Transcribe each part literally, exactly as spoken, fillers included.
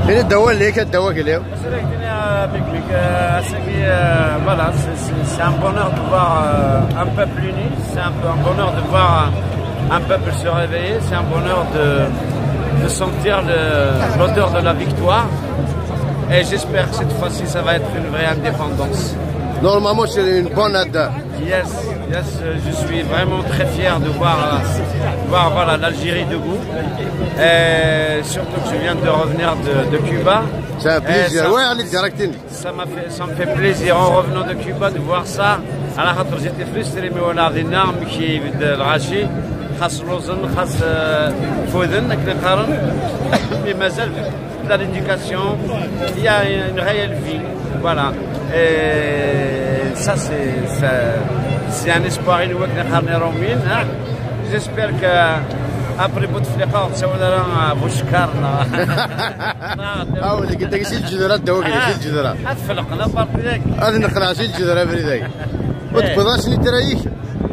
Ini-d awal-ik, a Dda Wakli. Asrag-nni, euh, Big Big, euh, ass-agi, euh, voilà, c'est, c'est, c'est un bonheur de voir, euh, un peuple uni, c'est un, un bonheur de voir un peuple se réveiller, c'est un bonheur de, de sentir le, l'odeur de la victoire. Et j'espère que cette fois-ci, ça va être une vraie indépendance. Normalement, c'est une bonne date. Yes, yes, euh, je suis vraiment très fier de voir, euh, voir, voilà, l'Algérie debout. Et surtout que je viens de revenir de, de Cuba. C'est un plaisir. Et ça, ouais, allez, direct. Ça m'a fait, ça me fait plaisir en revenant de Cuba de voir ça. على خاطر j'étais frustré, mais voilà, dinna مشي يبدا الغاشي خاص لوزن خاص آه، فوذن كنا قارن. Mais مازال la l'éducation, il y a une réelle vie. Voilà. Et ça, c'est, ça, c'est un espoir inouï que les Romains, hein. J'espère que après Bouteflika, ça va aller à Bouchkar, non. Ah, oui, c'est le Djidra, c'est le Djidra. Ad tfelqen, a partir d'aquí. Ad neqleɛ si Lǧedra abrid-agi. Ur tewwiḍ-asen i tira-ik?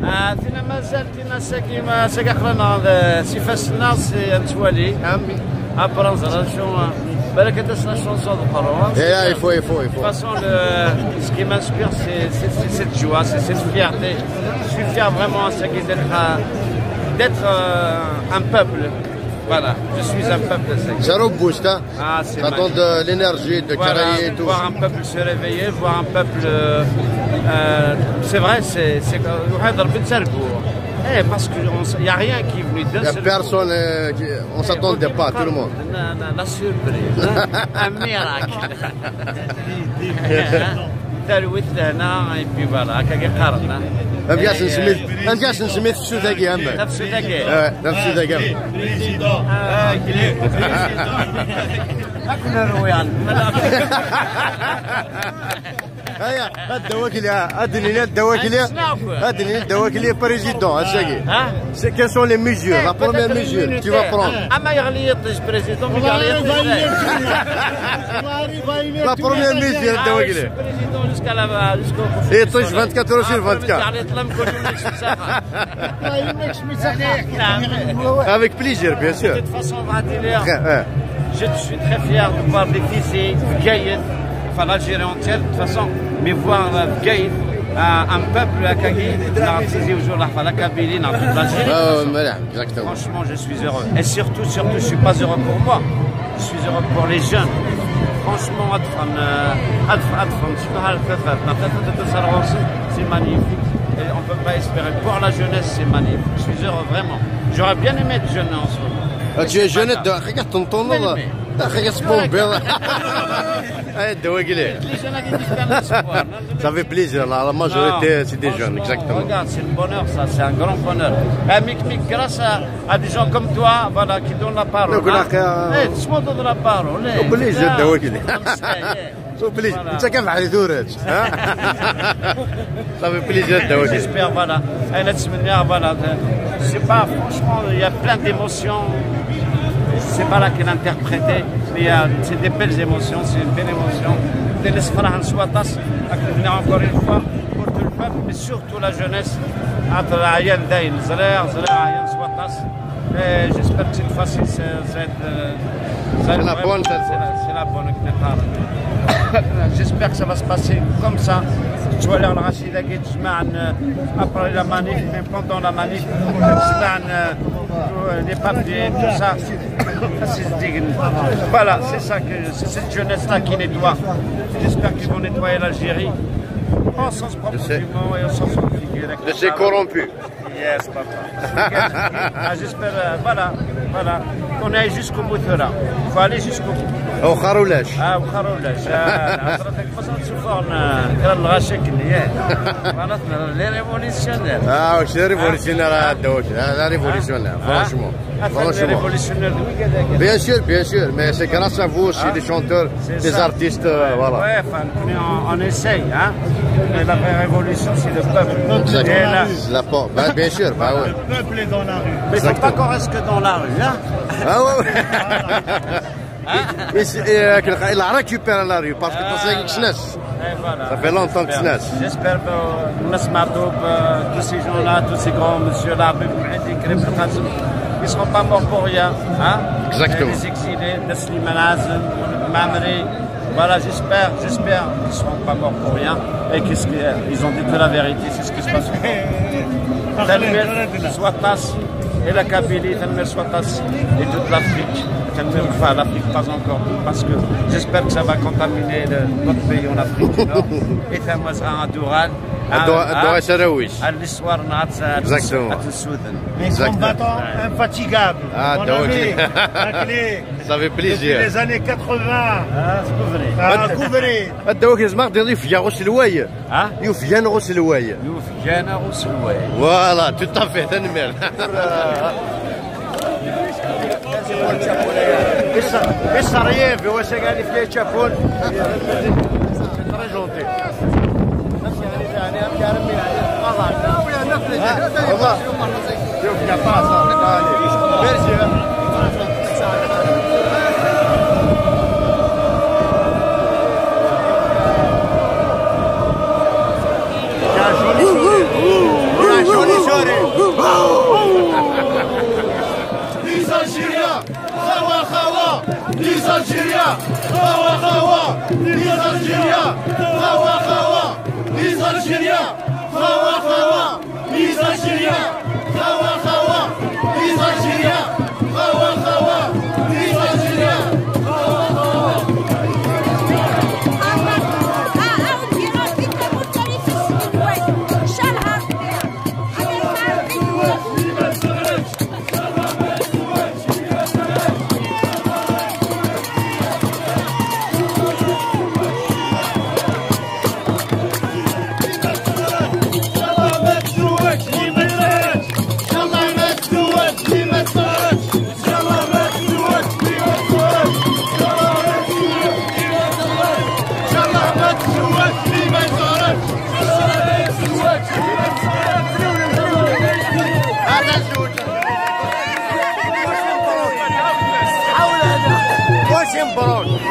Ah, tina mazal, tina saki, ma saki aql-aneɣ, eh, s ifassen-nneɣ, s, ad nettwali, hein. Après, on verra, balak ad tas la chanson de Paris, hein. Yeah, yeah, il faut, il faut, il faut. De toute façon, le, ce qui m'inspire, c'est, c'est, c'est cette joie, c'est cette fierté. Je suis fier vraiment, saki, d'être, euh, d'être, euh, un peuple. Voilà, je suis un peuple, saki. Zéro boost, hein. Ah, c'est magnifique. Ça donne de l'énergie, de... Voilà, carayer et tout. Voir un peuple se réveiller, voir un peuple, euh, euh, c'est vrai, c'est, c'est, euh, واحد ضرب تاع الكوع. Eh, parce que on s-, y a rien qui est venu d'un seul coup. Il y a personne, euh, qui, on s'attendait pas, tout le monde. La, la, la surprise, hein. Un miracle. Talwit lehna, et puis voilà, akka i qqaren, hein. Amek i as-nsemmi, amek i as-nsemmi tefsut-agi, am? Tafsut-agi. Eh, tafsut-agi, am? Président. Ah, président. Ad ken-rwiɣ. Aya, a Dda Wakli, a, ad d-nini a Dda Wakli, ad d-nini a Dda Wakli président, ass-agi. Ha? C'est, quelles sont les mesures, la première mesure que tu vas prendre? Ah, ma yeɣli yiṭij président, ma yeɣli yiṭij. La première mesure, a Dda Wakli. Président jusqu'à la, jusqu'au... Yiṭij vingt-quatre heures sur vingt-quatre. Avec plaisir, bien sûr. De toute façon, on va dire, très, ouais. Je suis très fier de voir des fils de Bgayet, enfin l'Algérie entière, de toute façon, mais voir, euh, Bgayet, euh, un peuple, euh, qui, la Kabylie, la Kabylie, la Kabylie, la... Exactement. Franchement, je suis heureux. Et surtout, surtout, je suis pas heureux pour moi. Je suis heureux pour les jeunes. Franchement, ad ffɣen, euh, ad ff-, ad ffɣen, surtout à la fête, la fête de Saint-Laurent, c'est magnifique. Et on peut pas espérer. Pour la jeunesse, c'est magnifique. Je suis heureux, vraiment. J'aurais bien aimé être jeune en ce moment. Ah, tu es jeune, d'accord. Eh, Dda Wakli. Ça fait plaisir, là, la majorité, c'est des jeunes, exactement. Regarde, c'est le bonheur, ça, c'est un grand bonheur. Eh, Mick Mick, grâce à, à des gens comme toi, voilà, qui donnent la parole, hein. Eh, tu m'as donné la parole, eh. Obligé, Dda Wakli. Obligé. Voilà. Ça fait plaisir, Dda Wakli. J'espère, voilà. Elle a, voilà, c'est pas, franchement, il y a plein d'émotions. C'est pas là qu'elle a interprété, mais il y a, c'est des belles émotions, c'est une belle émotion. Des l'espoir en soi, à venir encore une fois, pour tout le peuple, mais surtout la jeunesse. Entre Ayan Dain, Zrer, Zrer, Ayan Swatas. Et j'espère que cette fois-ci, c'est, c'est, euh, c'est la bonne, c'est la, c'est la bonne, exactement. J'espère que ça va se passer comme ça. Tu vois, le Rachid a dit, après la manif, même pendant la manif, euh, les papiers, tout ça. Voilà, c'est ça que, c'est cette jeunesse-là qui nettoie. J'espère qu'ils vont nettoyer l'Algérie. Au sens propre du mot et au sens figuré. De ces corrompus. Yes, papa. Ah, j'espère, euh, voilà, voilà. Qu'on aille jusqu'au bout, là. Faut aller jusqu'au bout. Au Kharoulash. Ah, au Kharoulash. Ah, حضرتك مازال تشوفون، آه، كان الغاشي كني، إيه. معناتنا les révolutionnaires. Ah, c'est révolutionnaire, ah, donc, ah, la révolutionnaire, franchement. Franchement. Révolutionnaire, oui, bien sûr, bien sûr, mais c'est grâce à vous aussi, les chanteurs, les artistes, euh, voilà. Ouais, enfin, on, on essaye, hein. Mais la vraie révolution, c'est le peuple. Exactement. Et la... La po-, bah, bien sûr, bah ouais. Le peuple est dans la rue. Mais faut pas qu'on reste que dans la rue, hein. Ah ouais, ouais. Et, et, et, euh, il a récupéré la rue, parce que c'est... Et voilà. Ça fait longtemps que c'est... J'espère que, euh, tous ces gens-là, tous ces grands messieurs-là, ils seront pas morts pour rien, hein. Exactement. Les exilés, Nassim Al-Azem, Mamri. Voilà, j'espère, j'espère qu'ils seront pas morts pour rien et qu'ils ont dit que la vérité, c'est ce qui se passe. Tanemmirt s waṭas i la Kabylie, tanemmirt s waṭas i toute l'Afrique, tanemmirt, enfin, l'Afrique pas encore tout, parce que j'espère que ça va contaminer le, notre pays en Afrique du Nord. Et ça, moi, sera un Doral. Ad d-uɣ-, ad d-uɣ-as arraw-is. Ad l'histoire n-, ad, ad, Exactement. Ad tessuden. Un Exactement. Combattant infatigable. Ah, Mon donc, ami, la clé. Ça fait plaisir. Depuis les années quatre-vingts. Ah, c'est vrai. Ah, couvert. Ad d-uɣ-as, ma d-yufeg-aɣ uselway. Ha? Yufeg-aneɣ uselway. Yufeg-aneɣ uselway. Voilà, tout à fait, tanemmirt. Iṣ-, iṣeryif, i wass-agi ad ifk čapun. C'est très gentil. Amek armi, amek armi, amek armi. Voilà. Yufeg aṭas, allez. Merci, hein. Quel joli sourire. Quel joli sourire. Les Algériens, خاوة خاوة. Les Algériens, خاوة خاوة. Les Algériens, خاوة خاوة. Les Algériens, خاوة خاوة. Les Algériens, خاوة خاوة. Les Algériens, خاوة خاوة. Les Algériens, خاوة خاوة. واش مبروك؟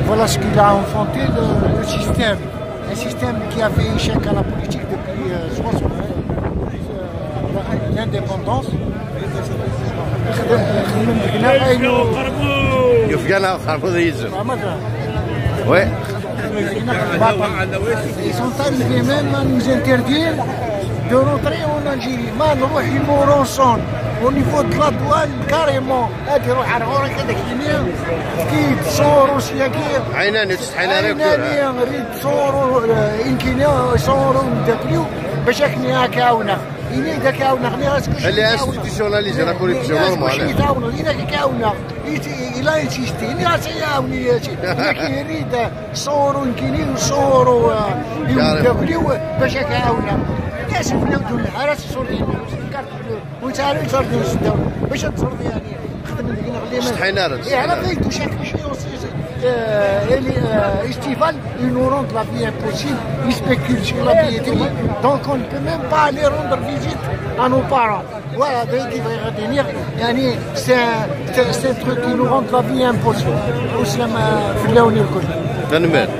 Voilà ce qu'il a enfanté le, le système. Un système qui a fait échec à la politique depuis, euh, soixante, euh, l'indépendance. Yufeg-aneɣ uxerbuḍ yizem. Oui. Ils sont arrivés même à nous interdire de rentrer en Algérie. Ma nruḥ i Moronson, au niveau de la douane, carrément. Ad iruḥ ar ɣur-k, ad ak-yini, efk-iyi-d cent euros syagi. Ɛinani, ur ttsetḥin ara akk tura. Ɛinani, rid cent euros, euh, inkini, cent euros n mdakli-w, bac akken ad k-ɛawneɣ. Ini-d ad k-ɛawneɣ, nniɣ-as kullec. Elle est institutionnalisée, la corruption, normal. Kullec i t-ɛawneɣ, ini-ak ad k-ɛawneɣ. Il a insisté, nniɣ-as ad yi-ɛawen, ini-ak irid cent euros inkini, cent euros, euh, i umeddakel-iw, bac ad k-ɛawneɣ. Nniɣ-as fell-aw d-, ara s-, Ur yettɛarif ur d-yesseddaw bac ad teẓreḍ, yeɛni, xedmen deg-neɣ liman. Ur ttsetḥin ara, ur ttsetḥin ara. Et à la fin, tout chaque jour, euh, Eli-, euh, Estival, ils nous rendent la vie impossible, ils spéculent sur la billetterie. Donc on ne peut même pas aller rendre visite à nos parents. Voilà, d ayen i bɣiɣ ad d-iniɣ. Yeɛni, c'est un, c'est, c'est un truc qui nous rend la vie impossible. Uslam, euh, fell-awen irkel. Tanemmirt.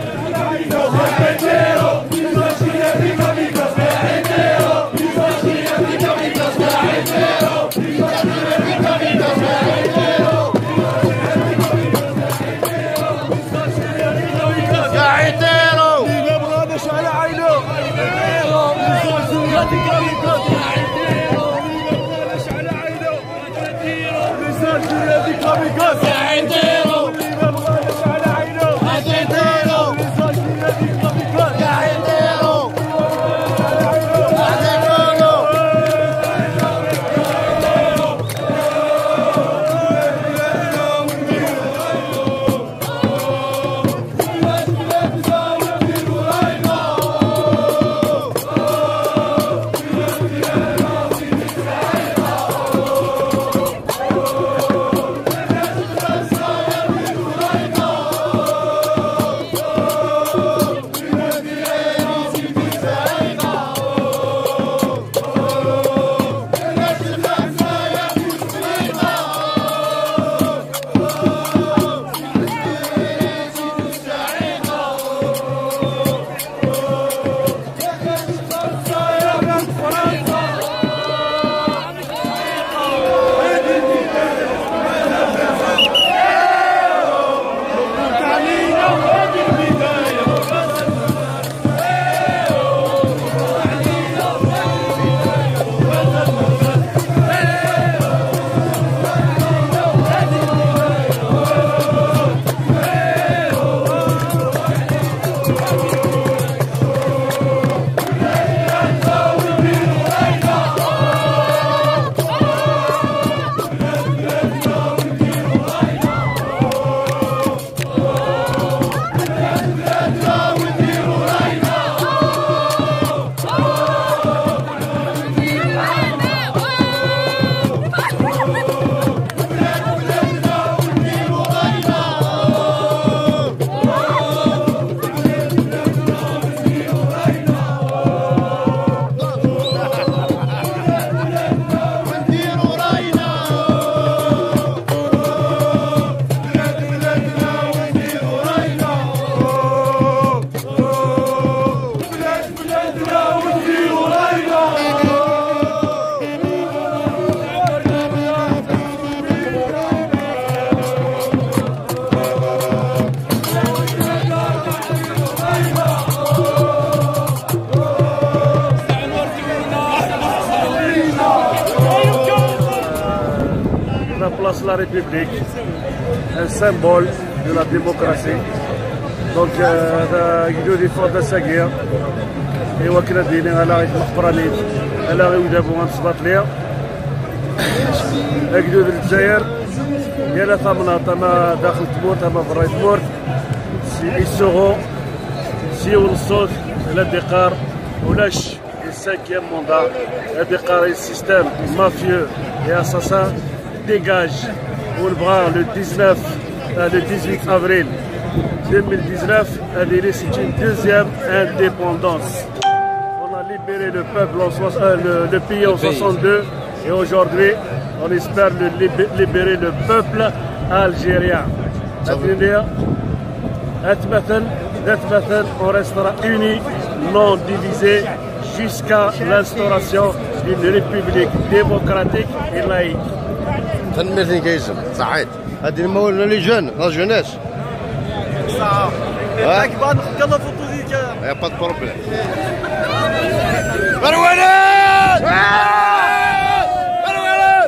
La République, un symbole de la démocratie. Donc, euh, d agdud yeffeɣ-d ass-agi i wakken ad d-yini ala i tmeqranit, ala i udabu amesbaṭli. Agdud n Lezzayer, yal tamnaḍt, ama daxel tmurt, ama berra tmurt, si Issogo, s yiwen ṣṣut, la d-iqqar ulac. Le cinquième mandat, ad iqqar le système mafieux et assassin dégage. On le bras le dix-neuf, euh, le dix-huit avril deux mille dix-neuf, ad yili c'est une deuxième indépendance. On a libéré le peuple en soix-, euh, le, le pays en soixante-deux et aujourd'hui, on espère le libé-, libérer le peuple algérien. Ça veut dire, atmaten, atmaten, on restera unis, non divisés, jusqu'à l'instauration d'une république démocratique et laïque. Tanemmirt-nnek a Izem, ṣaḥit. Ad d-nmawel les jeunes, la jeunesse. صح. Ouais. Pas de problème. Marwanet! Marwanet!